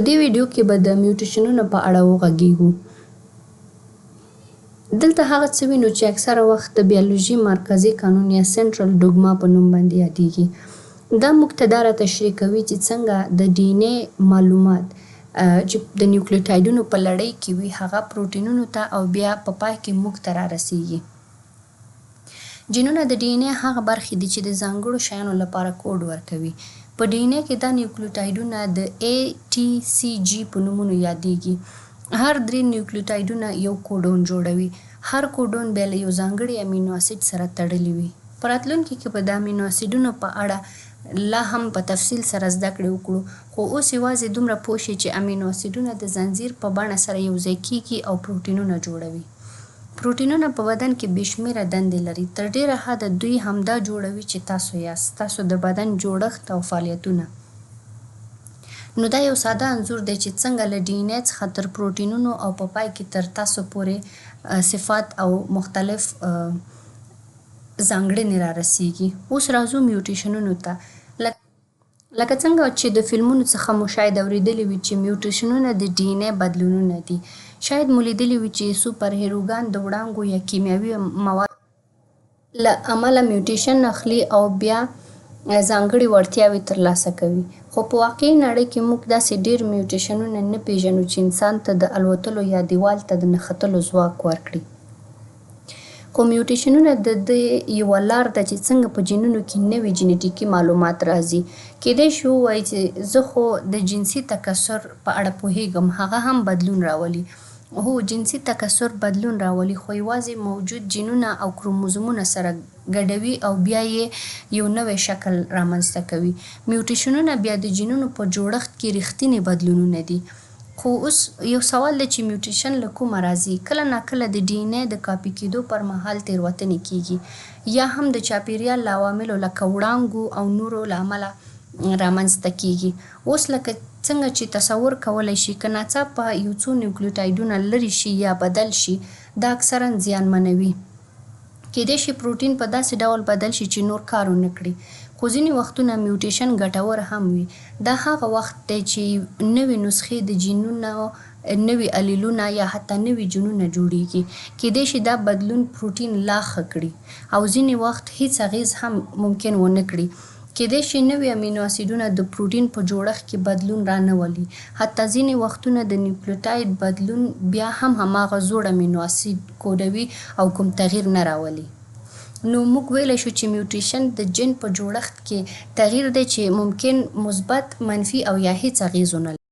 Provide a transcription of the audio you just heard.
دې ویډیو کې به د میوټیشنونو په اړه وغږیږو. دلته هغه څه وینو چې اکثره وخت د بیولوژي مرکزي قانون یا سنټرل ډوګما په نوم باندې یادیږي. دا موږ ته دا را تشریح کوي چې څنګه د ډي این اې معلومات چې د نیوکلیوټایډونو په لړۍ کې وي هغه پروټینونو ته او بیا په پای کې موږ ته را رسیږي. جینونه د ډي این اې هغه برخې دي چې د ځانګړو شیانو لپاره کوډ ورکوي. په ډي این اې کې دا نیوکلیوټایډونه د اې، ټي، سي، جي په نومونو یادیږي. هر درې نیوکلیوټایډونه یو کوډون جوړوي. هر کوډون بیا له یو ځانګړي امینو اسید سره تړلي وي. په راتلونکي کې به د امینو اسیدونو په اړه لا هم په تفصیل سره زده کړې وکړو، خو اوس یوازې دومره پوه شئ چې امینو اسیدونه د ځنځیر په بڼه سره یوځای کیږي او پروټینونه جوړوي. پروټینونه په بدن کې بې شمېره دندې لري. تر ډېره حده دوی همدا جوړوي چې تاسو یاست، ستاسو د بدن جوړښت او فعالیتونه. نو دا یو ساده انځور دی چې څنګه له ډي این اې څخه تر پروټینونو او په پای کې تر تاسو پورې صفات او مختلف ځانګړنې رارسیږي. اوس راځو میوټیشنونو ته. لکه څنګه چې د فلمونو څخه مو شاید اوریدلي وي چې میوټیشنونه د ډي این اې بدلونونه دي. شاید مو لیدلي وي چې سوپر هیروګان د وړانګو یا کیمیاوي موادو له امله میوټیشن اخلي او بیا ځانګړې وړتیاوې ترلاسه کوي. خو په واقعي نړۍ کې موږ داسې ډیر میوټیشنونه نه پیژنو چې انسان ته د الوتلو یا دیوال ته د نښتلو ځواک ورکړي. خو میوټیشنونه د دې یوه لار ده چې څنګه په جینونو کې نوي جینیټیکي معلومات راځي. کیدای شي ووایئ چې زه خو د جنسي تکثر په اړه پوهیږم، هغه هم بدلون راولي. هو، جنسي تکثر بدلون راولي، خو یوازې موجود جینونه او کروموزومونه سره ګډوي او بیا یې یو نوی شکل رامنځته کوي. میوټیشنونه بیا د جینونو په جوړښت کې رښتیني بدلونونه دي. خو اوس یو سوال دی چې میوټیشن له کومه راځي؟ کله ناکله د ډي این اې د کاپي کیدو پر مهال تیروتنې کیږي. یا هم د چاپیریال له عواملو لکه وړانګو او نورو له امله رامنځ ته کیږي. اوس لکه څنګه چې تصور کولای شي که ناڅاپه یو څو نیوکلیوټایډونه لرې شي یا بدل شي، دا اکثراً زیانمنوي. کیدای شي پروټین په داسې ډول بدل شي چې نور کار ونه کړي. خو ځینې وختونه میوټیشن ګټور هم وي. دا هغه وخت دی چې نوې نسخې د جینونو، نوي الیلونه یا حتی نوي جینونه جوړیږي. کیدای شي دا بدلون پروټین لا ښه کړي. او ځینې وخت هیڅ اغیز هم ممکن ونه کړي. کیدای شي نوي امینو اسیدونه د پروټین په جوړښت کې بدلون را نه ولي. حتی ځینې وختونه د نیوکلیوټاید بدلون بیا هم هماغه زوړ امینو اسید کوډوي او کوم تغیر نه راولي. نو موږ ویلی شو چې میوټیشن د جین په جوړښت کې تغیر دی چې ممکن مثبت، منفي او یا هیڅ اغیز ونه لري.